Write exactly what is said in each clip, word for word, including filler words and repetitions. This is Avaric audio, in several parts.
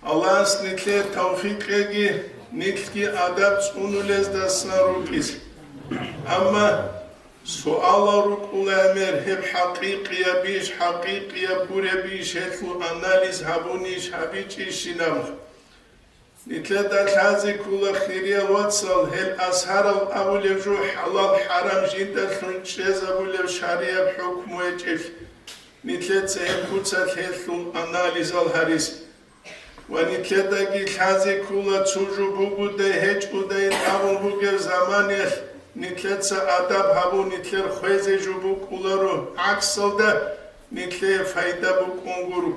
Аллагьас нилъее тавфикъ кьеги, нилъги адаб цӀунулездасан рукӀизе. Амма суалал рукӀула гӀемер, гьеб хӀакъикъиябищ, хӀакъикъияб гуребищ, гьелъул анализ гьабунищ, гьабичӀищин абун. Нилъеда лъазе ккола, хириял вацал, гьел азгьарал абулеб жо хӀалал-хӀарам жиндалъун чӀезабулеб шарияб хӀукму гьечӀеб. Нилъеца гьеб куцалъ гьелъул анализал гьаризе. Ва нилъедаги лъазе ккола, цо жо бугодай гьечӀодайин абун бугеб заманаялъ нилъеца адаб гьабун, нилъер хвезе жо букӀуларо, гӀаксалда нилъее пайда букӀун гуро.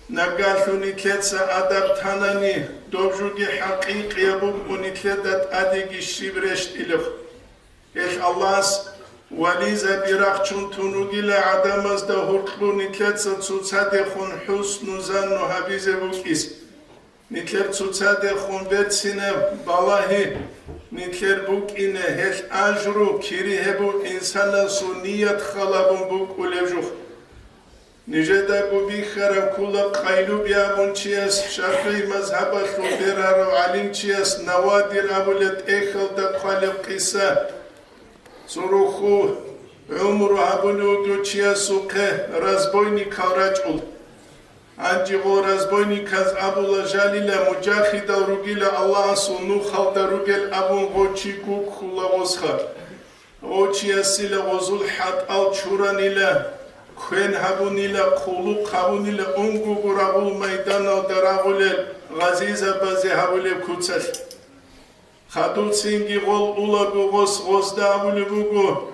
Нагагьлъун нилъеца адаб танани, доб жоги хӀакъикъияб букӀун, нилъеда тӀадеги щиб рещтӀилеб. Гьелъ Аллагьас вализаби рахчун тун ругила гӀадамазда гьоркьор нилъеца цоцадехун хӀусну занну гьабизе букӀизе. Нилъер цоцадехун берцинаб балагьи нилъер букӀине, гьелъ ажру, кири гьеб буго инсанасул ният халабун букӀулеб жо. Нижедаго бихьараб ккола Къайлуби абун чияс, ШафигӀи мазгьабалъул бергьарав гӀалимчияс Навадир абулеб тӀехьалда хъвалеб къиса. Цо рухьу гӀумру гьабулев вугев чиясухъе разбойникал рачӀула. Гьанже гъо разбойниказ абула, жалила, мужахидал ругила, Аллагьасул нухалда ругел абун, гъо чи гуккула гъосха. Гъо чиясила гъозул хӀатӀал чуранила, квен гьабунила, хъулухъ гьабунила, унгого рагъул майданалда рагъулел гъазизабазе гьабулеб куцалъ. Хадув цинги гъол улаго гъос гъозда абулеб буго,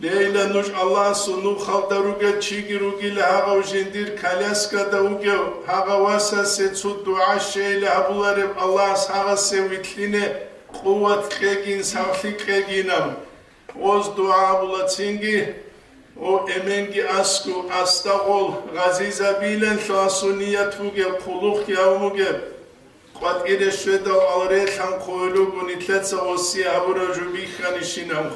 Лейла, нуж Аллагьасул нухалда ругел чиги ругила, гьагъав жиндир коляскада вугев гьагъав васасе цо дугӀа щейила гьабулареб, Аллагьас гьагъасе вилълъине къуват кьегин, сахлъи кьегин абун. Гъоз дугӀа абула цинги, о, эменги аскӀу, асда гъол гъазизабилан лъугьасул ният бугеб, хъулухъги гьавун бугеб, къватӀире щведал ал релъан хъугьулугу нилъеца гъосие гьабураб жо бихьанищинаб.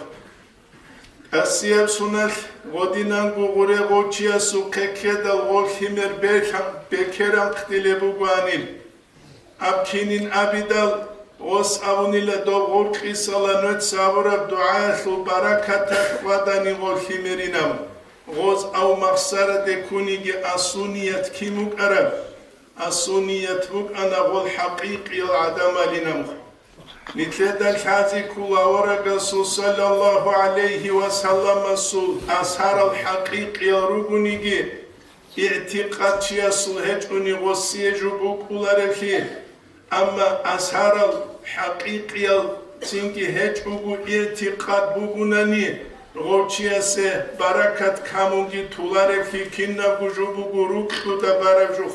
Касияб суналъ гъодинанго гъуре гъов чиясухъе ккедал гъов лъимер бекеран-, бекеранхъдилеб бугоанил. Аб кинин абидал, гъос абунила доб гъоркьисала нуц абураб дугӀаялъул баракаталъ хьвадани гъов лъимеринаб. Гъоз ав махсараде ккуниги асул ният кин букӀараб? Асул ният букӀана гъол хӀакъикъиял гӀадамалинаб. Нилъеда лъазе ккола аварагасул саллаллагьу гӀалайгьи ва салламасул асарал хӀакъикъиял ругониги, игӀтикъад чиясул гьечӀони гъосие жо букӀуларевлъи, амма асарал хӀакъикъиял цинги гьечӀого игӀтикъад бугунани, гъов чиясе баракат камунги толаревлъи кинабго жо буго рукьуда бараб жо.